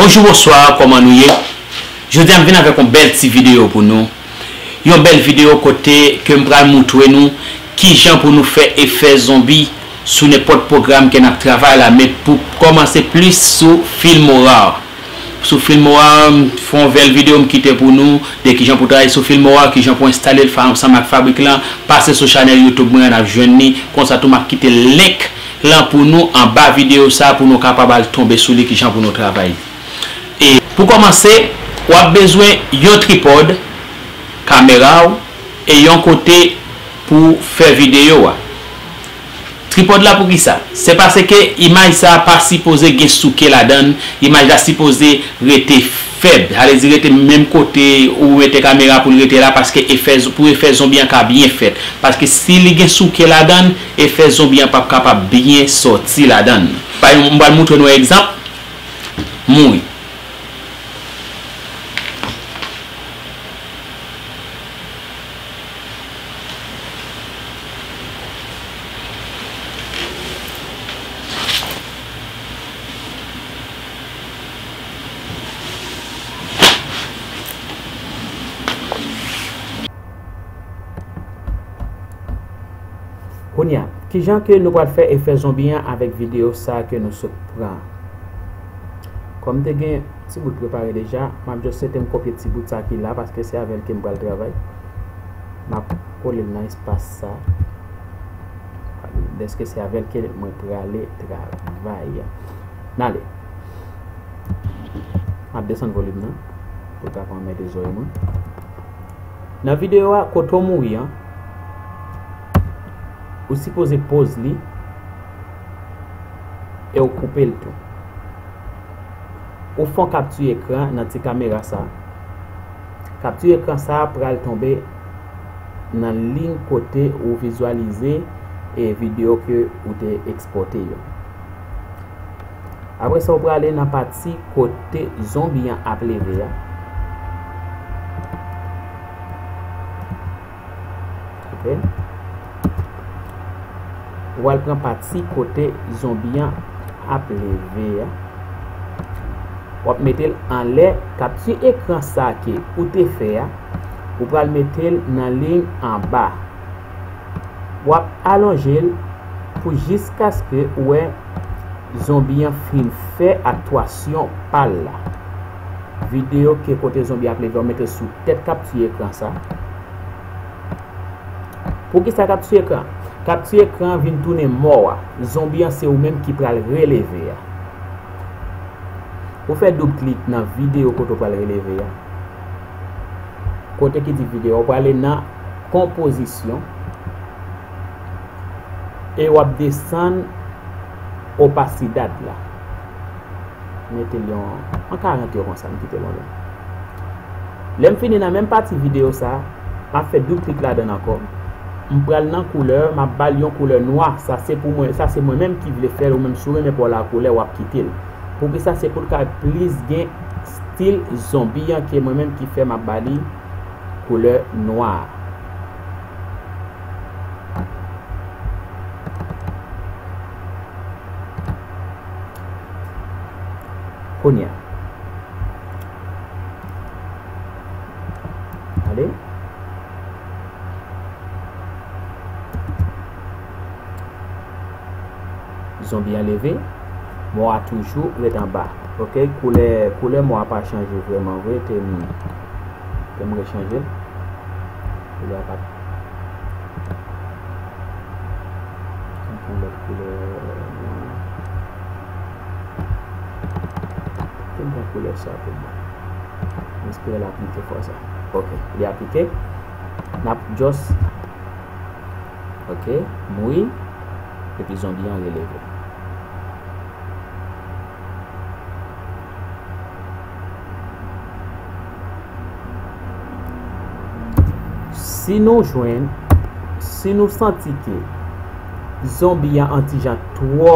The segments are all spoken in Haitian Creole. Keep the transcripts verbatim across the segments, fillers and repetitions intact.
Bonjou, bonswa, kòman nou ye? Jodi a m vin avèk yon bèl ti videyo pou nou. Yon bèl videyo kote ke m pral moutre nou kijan pou nou fè efè zonbi sou nenpòt pwogram ke n ap travay la, men pou kòmanse plis sou Filmora. Sou Filmora, m fè yon bèl videyo m kite pou nou de kijan pou travay sou Filmora, kijan pou enstale l fa-, ansanm ak fabrik lan, pase sou chanèl YouTube mwen an, n ap jwenn li. Konsa tou, m ap kite link lan pou nou anba videyo sa pou nou kapab al tonbe sou li, kijan pou nou travay. E pou kòmanse, w ap bezwen yon tripòd, kamera w, e yon kote pou fè videyo a. Tripòd la pou kisa? Se paske imaj sa a pa sipoze gen souke ladan l, imaj la sipoze rete fèb. Sa vle di rete menm kote ou mete kamera pou l rete la, paske efè, pou efè zonbi an ka byen fèt. Paske si li gen souke ladan l, efè zonbi an p ap kapab byen sòti ladan l. Pa egzanp, m pral moutre nou egzanp, mouri. Kounye a, kijan ke nou pral fè efè zonbi an avèk videyo sa ke nou sot pran? Kòm m te gen ti bout prepare deja, m ap just sete m kopye ti bout sa ki la, paske se avè l ke m pral travay. M ap kole l nan espas sa, dèske se avè l ke mwen prale travay. N ale. M ap desann volim nan, pou l ka pa anmède zòrèy mwen. Nan videyo a, kote w mouri an, ou sipoze poz li e w koupe l tou. Ou fè yon kapti ekran nan ti kamera sa. Kapti ekran sa pral tonbe nan liy kote ou vizyalize e videyo ke ou te ekspòte yo. Apre sa, ou prale nan pati kote zonbi an ap leve a. Ok. Ou pral pran pati kote zonbi an ap leve a. W ap mete l anlè kapti ekran sa ke ou te fè a. Ou pral mete l nan liy anba. W ap alonje l pou jiskaske ou wè zonbi an fin fè aktyasyon pa l la. Videyo ke kote zonbi ap leve, w mete l sou tèt kapti ekran sa. Poukisa kapti ekran? Kapti ekran vin tounen mò a. Zonbi an se ou menm ki pral releve a. Ou fè doub klik nan videyo kote w pral releve a. Kote ki di videyo, w prale nan konpozisyon e w ap desann opasidad la. Mete l yon, an karant yo konsa, m kite l yon lè. Lè m fini nan menm pati videyo sa, m ap fè doub klik ladan l ankò. M pral nan koulè, m ap ba l yon koulè nwa. Sa se pou mwen, sa se mwen menm ki vle fè l, ou menm si w renmen pa w lakoulè, w ap kite l. Poukisa? Se pou l ka plis gen stil zonbi an ke mwen menm ki fè m ap ba li koulè nwa. Kounye a. Gade. Zonbi an leve. Mò a toujou ret anba. Ok, koulè, koulè mò a pa chanje vrèman vre, te m, te m rechanje l. Koulè a pa t. M pran lòt koulè. Te m pran koulè sa pou mwen. M espere l aplike fwa sa. Ok, li aplike. N ap just, ok, mouri. Epi zonbi an releve. Si nou jwenn, si nou santi ke zonbi an an ti jan twò,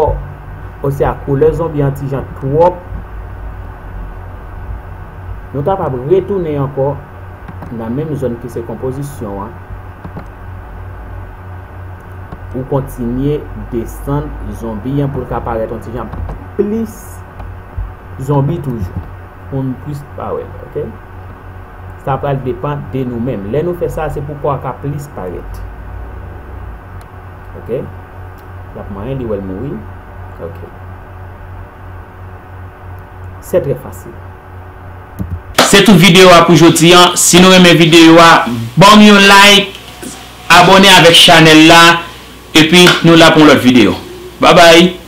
oswa koulè zonbi an an ti jan twòp, nou kapab retounen ankò nan menm zòn ki se konpozisyon an. Ou kontinye desann zonbi an pou l ka parèt yon ti jan plis zonbi toujou. pou n plis pa wè l, ok? Sa pral depann de nou menm. Lè nou fè sa, se pou kò a ka plis parèt. Ok? L ap manyen, li wè l mouri. Ok. C'est très facile. Se tout videyo a pou jodi a. Si nou renmen videyo a, ban m yon like, abòne avèk chanèl la, epi nou la pou yon lòt videyo. Babay!